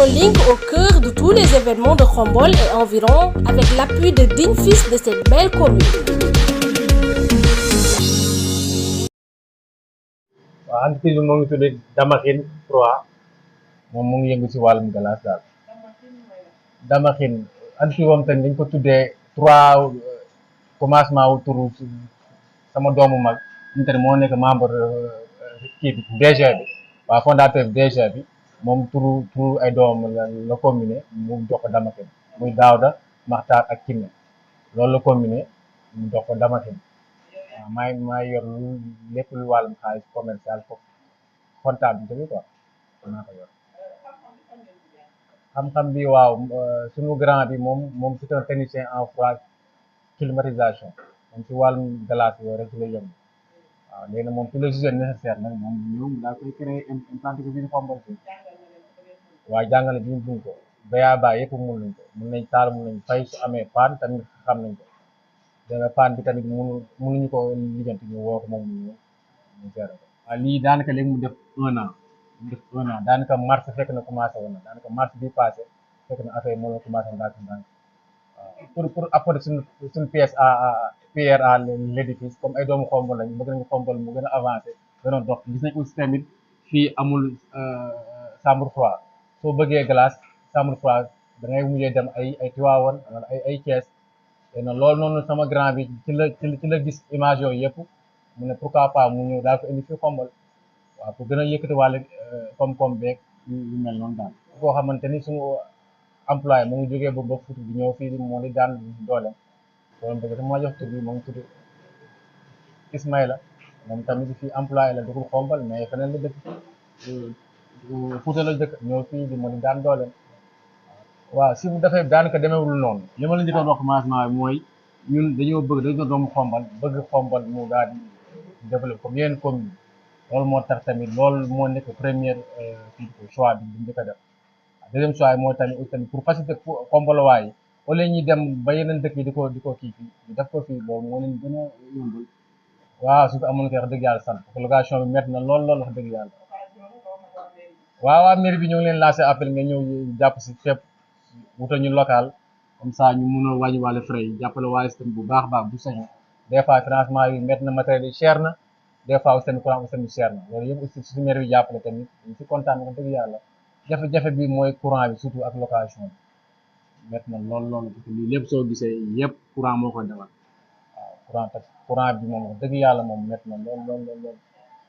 en ligne au cœur de tous les événements de Khombol et environ avec l'appui de dignes fils de cette belle commune. waaw entreprise bi moo ngi tudd Damaxin 3 moom mu ngi yëngu si wàllum glace daal. Damaxin entreprise moom tamit dañ ko tuddee 3 commencement wu turu sama doomu mag ñu tamit moo nekk membre kii bi DG bi waaw fondateur DG bi moom turu ay doomam la combiné mu jox ko Damaxin muy Daawda Maxtaar ak Kiné loolu la combiné mu jox ko Damaxin waaw maa yor lépp lu wàllum xaalis commercial foofu comptable bi quoi maa ko yor xam-xam bi waaw suñu grand bi moom c'est un technicien en froid climatisation moom si wàllum glace yooyu rek lay yëngu waaw léegi nag moom tout le système nécessaire nag moom ñëw daa koy créer implanté ko biir Khombole fii waaye jàngale bi ñu buñ ko ba yëpp mun nañ taal mun nañ fay su amee paan tamit xam nañ ko danga paan bi tamit mënuñu ko lijjanti ñu woo ko moom ñu gérer ko waaw lii daanaka léegi mu def 1 an daanaka mars fekk na commencé woon na daanaka mars bi passé fekk na affaire yi moo commencé ndànk waaw pour apporter suñu pièce pierre à l'édifice comme ay doomu Khombole lañ bëgg nañu Khombole mu gën a avancé gën a dox gis nañ aussi tamit fii amul chambre froide soo bëggee glace chambre froide da ngay mujjee dem ay Tivaouane wala ay Thiès te loolu noonu sama grand bi ci la gis image yooyu yëpp mu ne pourquoi pas mu ñëw daal ko indi fii Khombole waaw pour gën a yëkkati wàlle koom-koom beeg yu mel noonu daal koo xamante ni suñu employé mu ngi jógee ba Fouta di ñëw fii moo di daan dooleem loolu dëgg moo jox tur bi moo ngi tudd Ismaïla moom tamit fii employé la dëkkul Khombole mais feneen la dëkk Fouta la dëkk ñëw fii di moo di daan dooleem waaw si bu dafay daanaka demeewul noonu li ma la njëkkoon wax commencement bi mooy ñun dañoo doomu Khombole bëgg Khombole mu daal di développé comme yeneen commune loolu moo tax tamit loolu moo nekk première choix bi njëkk a def deuxième choix mooy tamit pour faciliter Khombole waay au lieu ñuy dem ba yeneen dëkk yi di ko kii fii ñu def ko fii loolu moo leen gën a yombal waaw su ko amoon koy wax dëgg yàlla sant parce que location bi métti na lool wax dëgg yàlla waaw mairie bi ñoo ngi leen lancé appel nga ñëw jàpp si fépp wutal ñu local comme ça ñu mun a wàññi wàllu frais yi jàppale waaye système bu baax bu sañu des fois financement yi métti na matériel yi cher na des fois aussi tamit courant aussi tamit cher na loolu yëpp aussi su maire bi jàppale tamit ñu si kontaan wax dëgg yàlla jafe-jafe bi mooy courant bi surtout ak location bi métti na lool parce que lii lépp soo gisee yëpp courant moo koy defal waaw courant bi moom wax dëgg yàlla moom métti na lool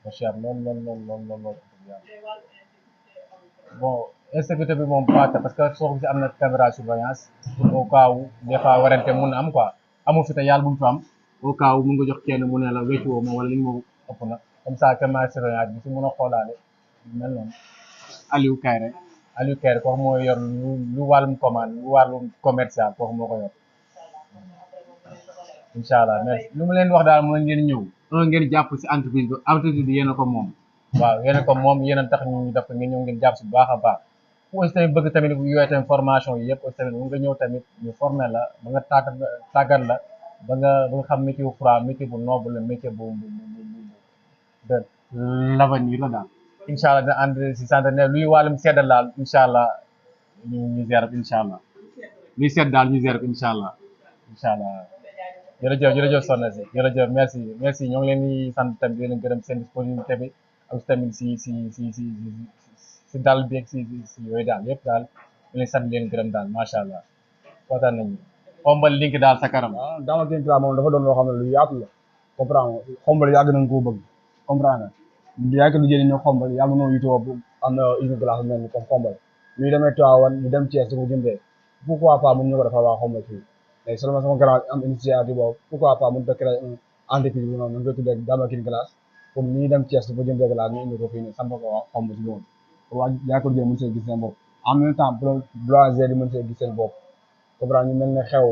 ba cher lool wax dëgg yàlla bon insécurité bi moom pas parce que soo gisee am na caméra surveillance au cas où des fois warante mun na am quoi amul fi te yàlla bu mu fa am au cas où mun nga jox kenn mu ne la wéccu woo ma wala li nga ma ëpp na comme ça caméra surveillance bi si mun a xoolaale mel noonu Aliou Kayre kooku moo yor lu wàllum commande lu wàllum commercial kooku moo ko yor incha allah merci lu mu leen wax daal mooy ngeen ñëw ngeen jàpp si entreprise bi yéen a ko moom waaw yéen a ko moom yéen a tax ñu def ngeen ñëw ngeen jàpp si bu baax a baax ku aussi tamit bëgg tamit yooyu tamit formation yi yëpp aussi tamit mu nga ñëw tamit ñu formé la ba nga tàggat la ba nga xam métier bu froid métier bu noble la métier bu de l'avenir la daal incha allah dina ànd si centenaire luy wàllum seddal daal incha allah ñu zéro incha allah luy sedd daal ñu zéro incha allah jërëjëf soxna si jërëjëf merci ñoo ngi leen di sant tamit di leen gërëm seen disponibilité bi ak tamit si dal bi ak si yooyu daal yëpp daal ñu leen sant leen gërëm daal macha allah kontaan nañu Khombole link daal sa kanam. waaw Damaxin 3 moom dafa doon loo xam ne lu yaatu la comprendre nga Khombole yàgg nañ koo bëgg comprendre nga yàgg lu jëlee ñu Khombole yàgg nañoo yitoo am na usine glace mel ni comme Khombole ñuy demee Tivaouane ñu dem Thiès di ko jëndee pourquoi pas mun ñu ko defal waa Khombole fii léegi seulement sama grand am initiative boobu pourquoi pas mun ta créer entreprise bu noonu ñu koy tuddee Damaxin glace comme ni ñuy dem Thiès di ko jëndee glace ñu indi ko fii nii sant ko waa Khombole si loolu waa yàgg lu jëlee mën see gis seen bopp en même temps boulanger di mën see gis seen bopp comprendre ñu mel ne xew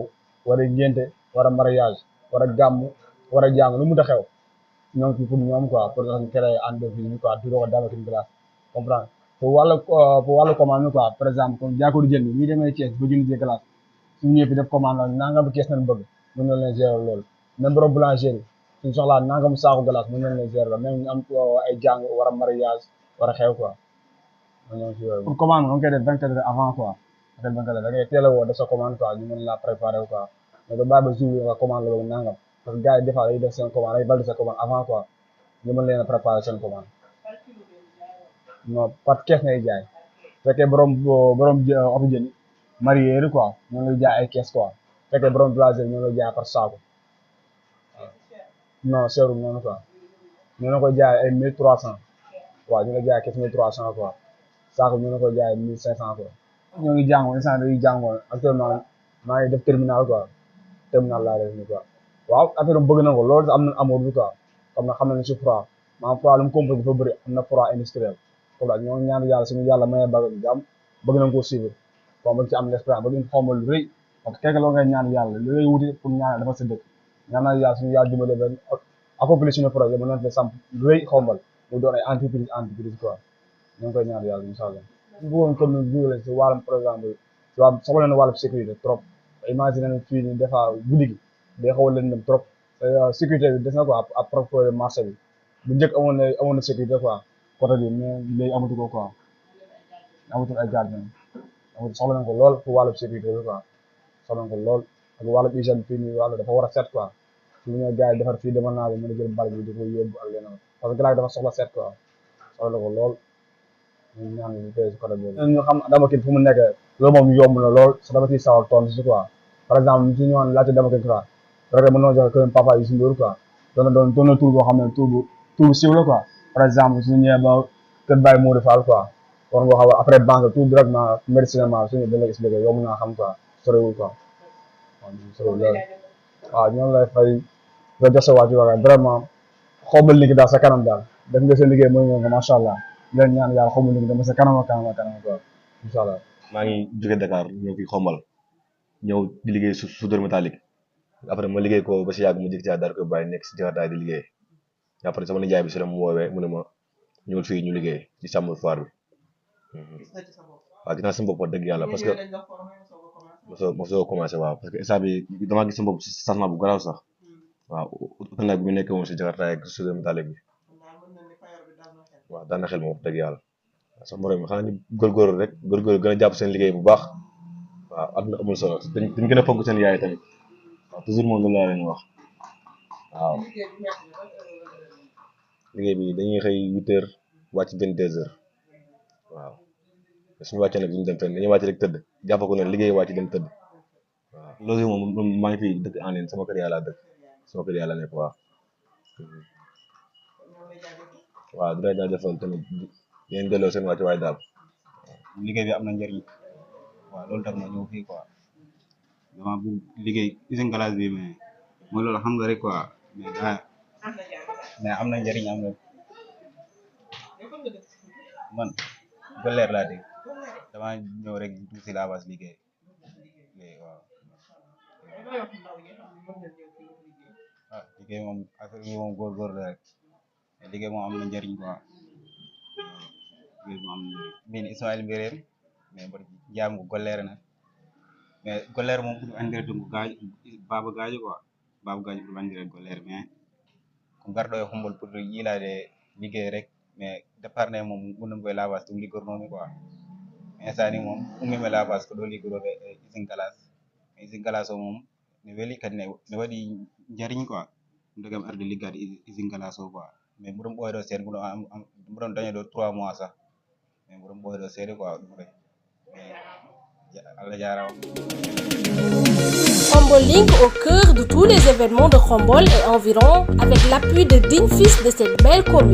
war a ngénte war a mariage war a gàmm war a jàng lu mu da xew ñoom ci pour ñoom quoi pour ñu créer entreprise bi quoi tuddee ko Damaxin glace comprendre pour wàllu commande quoi par exemple comme jaakoor jën bi ñuy demee Thiès ba jënd ci glace suñu ñëw fi def commande la nangam kees nañ bëgg mën na leen gérer loolu même borom boulangerie suñu soxlaa nangam saako glace mën nañ leen gérer loolu même ñu am ay jàng war a mariage war a xew quoi pour commande on koy def 24 heures avant quoi def 24 heures da ngay teel a woo def sa commande quoi ñu mën la préparer quoi mais ba bàyyi ba jour nga commande la boobu nangam parce que gars yi des fois dañuy def seen commande dañuy valider sa commande avant quoi ñu mën leen a préparer seen commande non par kees ngay jaay fekkee borom oto jëni marié quoi ñoo lay jaay ay kees quoi fekkee borom voyageur ñoo lay jaay par saako non seerum noonu quoi ñoo la koy jaay ay 1300 waaw ñu la jaay kees 1300 quoi saako ñu la koy jaay 1500 quoi ñoo ngi jàngoon instant dañuy jàngoon actuellement maa ngi def terminal quoi terminal laa def ni quoi waaw affaire bëgg na ko loolu am na amour bi quoi comme na xam na ne si froid maanaam froid lu mu composé dafa bëri am na froid industriel comme daal ñoo ñaan yàlla suñu yàlla mayee bagg jàmm bëgg nañ koo suivre comme bañ ci am l'expérience bëgg nañ xawma lu rëy parce que quelque loo ngay ñaan yàlla lu ngay wuti pour ñaanal dafa sa dëkk ñaanal yàlla suñu yàlla dimbale ba accomplir suñu projet mën nañ fa samp lu rëy xawmal mu doon ay entreprise quoi ñu ngi koy ñaan yàlla incha allah bëggoon comme ni dugalee si wàllum par exemple si wàllum soxla na wàllum sécurité trop imagine nañ fii nii des fois guddi gi day xaw a lëndëm trop sécurité bi des na quoi à propos de marché bi bu njëkk amoon na sécurité quoi côté bi mais léegi amatu ko quoi amatul ay gardien amatu soxla nañ ko lool pour wàllum sécurité bi quoi soxla nañ ko lool ak wàllum hygiène fii nii wàllu dafa war a set quoi su ñu gars yi defar fii demal naa bi mën a jël bal bi di ko yóbbu ak leneen parce que gars dafa soxla set quoi soxla na ko lool ñu ñaan ñu tey si côté boobu ñu xam Dama Kine fu mu nekk loolu moom yomb na lool sa dama ciy sawar tontu si quoi par exemple ñu si ñëwoon laajte Dama Kine quoi peut-être mën noo joxe kër papa Youssou Ndour quoi doon na tur boo xam ne tur bu siiw la quoi par exemple suñu ñëwee ba kër Baye Modou Fall quoi war nga xam après banque tout directement médicinement suñu dañ lay expliqué yomb naa xam quoi sorewul quoi waaw sorewul loolu waaw ñoom lay fay nga jox sa waa ci waxee vraiment xombal liggéey daal sa kanam daal def nga sa liggéey mooy nga macha allah leen ñaan yàlla xombal liggéey dama sa kanam quoi incha allah. maa ngi jóge Dakar ñëw fi xombal ñëw di liggéey soudeur métallique après ma liggéey ko ba si yàgg mu jékki ci daal ko bàyyi nekk si jakartaay di liggéey après sama nijaay bi si la mu woowee mu ne ma ñëwul fii ñu liggéey ci chambre foire bi waaw gis naa sama bopp wax dëgg yàlla parce que mosoo commencé waaw parce que instant bi damaa gis sama bopp si changement bu garaaw sax waaw utal nag bi mu nekk moom si jakartaay ak soudeur métallique bi waaw daan na xel moom wax dëgg yàlla sax moroom mi xanaa ñu góorgóorlu rek góorgóorlu gën a jàpp seen liggéey bu baax waaw àdduna amul solo dañ gën a fonk seen yaay tamit waaw toujours moom loolu laa leen wax waaw liggéey bi dañuy xëy 8 heures wàcc 22 heures waaw suñu wàccee nag duñu dem fenn dañuy wàcc rek tëdd jàpp ko ne liggéey wàcc dem tëdd waaw loolu moom maa ngi fi dëkk en ligne sama kër yàlla dëkk sama kër yàlla nekk waaw waaw dina jaajëfal tamit yéen delloo seen wàcc waay daal liggéey bi am na njëriñ waaw loolu tax ma ñëw fii quoi dama bu liggéey usine glace bi mais mooy loolu xam nga rek quoi mais am na njëriñ am na man Golleer laa dégg dama ñëw rek dugg si la base liggéey waaw liggéey moom affaire yi moom góorgóorlu rek liggéey moom am na njëriñ quoi liggéey moom am na njëriñ min Ismaël Mbireen mais mbaɗa jaamu ko gollere nan mais gollere moom ɓuri andirede ko baba gajo quoi baba gajo ɓuri andirede gollere mais ko garɗo e Hombol pour yiilade liggéey rek mais départ ne moom gonɗon koye lavage ɗum liggornomi quoi mais instant ni moom ummima lavage ko ɗo liggoroɓe e usine glace mais usine glace o moom ne weeli kadi ne waɗi jariñ quoi ɗum tagam arde liggade usine glace o quoi mais mboɗon ɓooyɗo seeɗa mboɗon daña ɗo 3 mois sax mais mboɗon ɓooyɗo seeɗa quoi ɗum rek Khombol Link au cœur de tous les événements de Khombol et environ avec l'appui de dignes fils de cette belle commune.